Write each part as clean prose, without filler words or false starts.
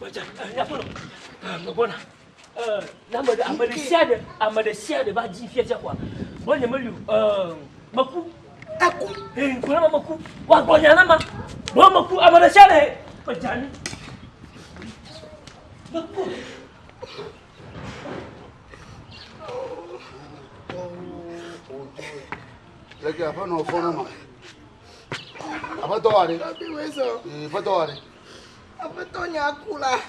Medze nyaƒenɔ megbɔna. Ne ame ɖe ame ɖe sia ɖe ame ɖe sia ɖe va dzi fiafia koa, gbɔnye meli o. Meku. Eku. Ee, gbɔna ma meku. Woagblɔ nya na ma. Gbɔna meku ame ɖe sia ɖe medze anyi. Meku. Leke aƒenɔ fɔ na ma. Aƒetɔ wa ɖe. Aƒetɔ wa ɖe. Aƒetɔ nya ku la.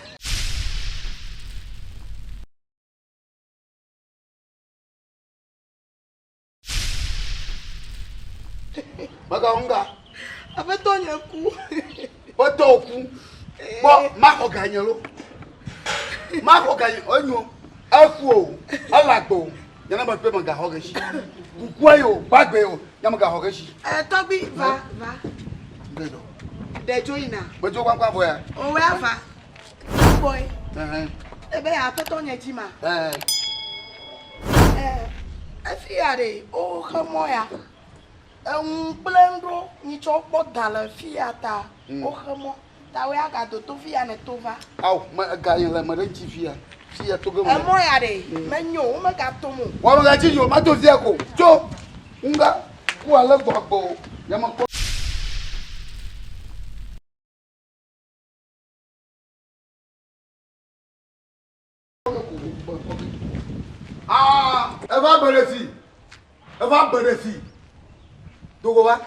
Mega ŋga. Aƒetɔ nye ku. Aƒetɔ ku. Kpɔ maxɔ ga nye lo. Maxɔ ga nye enyo. Eku o. Ele agbe o. Nye ne mekpe mega xɔ ge si. Kukua yi o gbagbe o. Nye mega xɔ ge si. Ɛ tɔgbi va va. Ɖe dɔ. Ɖe dzo yina. Medzo kpankpan vɔ ya. Owɛ ava. Boy. Ebe aƒetɔ nye dzi ma. Ɛɛ. Efi ya ɖe woxe mɔ ya. Eŋu kple ŋɖo nyitsɔ kpɔ da le fi ya ta woxe mɔ. Ta woe agado to fi ya ne to va. Ao, me ega yi le me ɖe ŋuti fi ya. Fi ya to ge me. Emɔ ya ɖe menyo womegatom o. Wɔ megatsi dzi o, mato fi ya ko. Tso ŋga ku ale gbɔ agbe o. Nye mekpɔ. Ah, eva be ɖe fi. Eva be ɖe fi. Dogo va.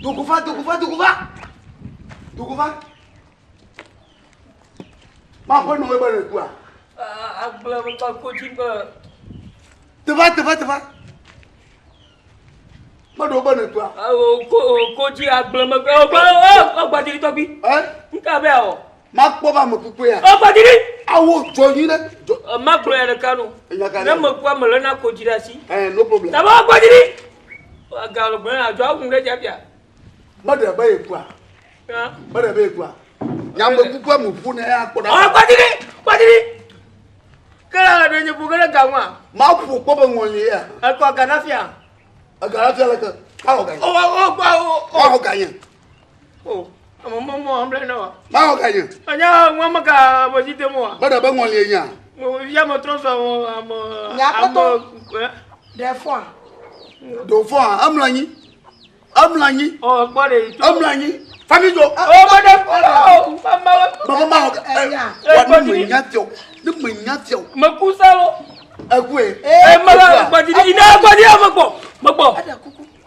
Dogo va, dogo va, dogo va. Dogo va. Ma ƒe nɔ ebe ɖe kua. Agble me kodzi be. Teva, teva, teva. Meɖo be ne tua. Ko kodzi agble me. Gbadiri tɔgbi. Nka be awɔ. Makpɔ ba me kukue ya. Gbadiri. Awo dzɔ nyui ɖe. Magblɔ ya ɖeka no. Ne me kua me lena kodzi ɖe asi. No problem. Taba gbadiri. Aga le gblɔ na dzɔ awu ɖe dzafia. Meɖe be ye kua. Meɖe be ye kua. Nyame kukua me ƒu ne ya kpɔ ɖa. Gbadiri. Gbadiri. Ke la ɖe nye ƒo ge ɖe ga ŋua. Maƒo kpɔ be ŋɔli ya. Ekɔ ga na fia. Ega na fia leke. Maxɔ ga nye. O o o o. Maxɔ ga nye. O ame mɔ mɔ ble na wa. Maxɔ ga nye. Anya ŋua me ka bɔdzi te mo wa. Meɖe be ŋɔli ye nya. Fia me trɔ sɔ ame Nya kpɔtɔ. Ɖe fɔa. Ɖe fɔa emlɔ anyi. Emlɔ anyi. Ɔ kpɔ ɖe. Emlɔ anyi. Fami dzo. O me ɖe o. Mama. Mama ma xɔ. Wa ne me nya fiɔ. Ne me nya fiɔ. Me ku salo. Ekue. E me la gbadzi ne gbadzi me gbɔ. Me gbɔ.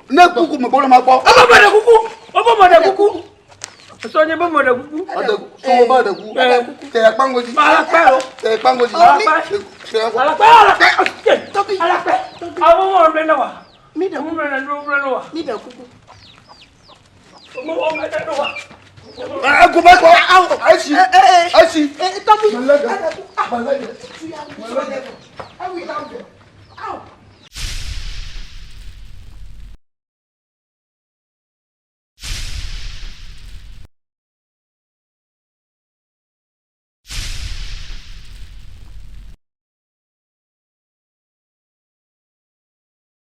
Ne kuku me gbɔ ne ma gbɔ. Ebe me ɖe kuku. Ebe me ɖe kuku. Sɔ nye be me ɖe kuku. Sɔ be ɖe kuku. Tẹ akpango dzi. Alakpɛ o. Tẹ akpango dzi. Alakpɛ. Alakpɛ alakpɛ. Alakpɛ. Awo mɔ ɖe na wa. Mi ɖe kuku. Mi ɖe kuku. Egu bɛ kɔ. Esi. Esi. Tɔgbi. Mele ge. Mele ge.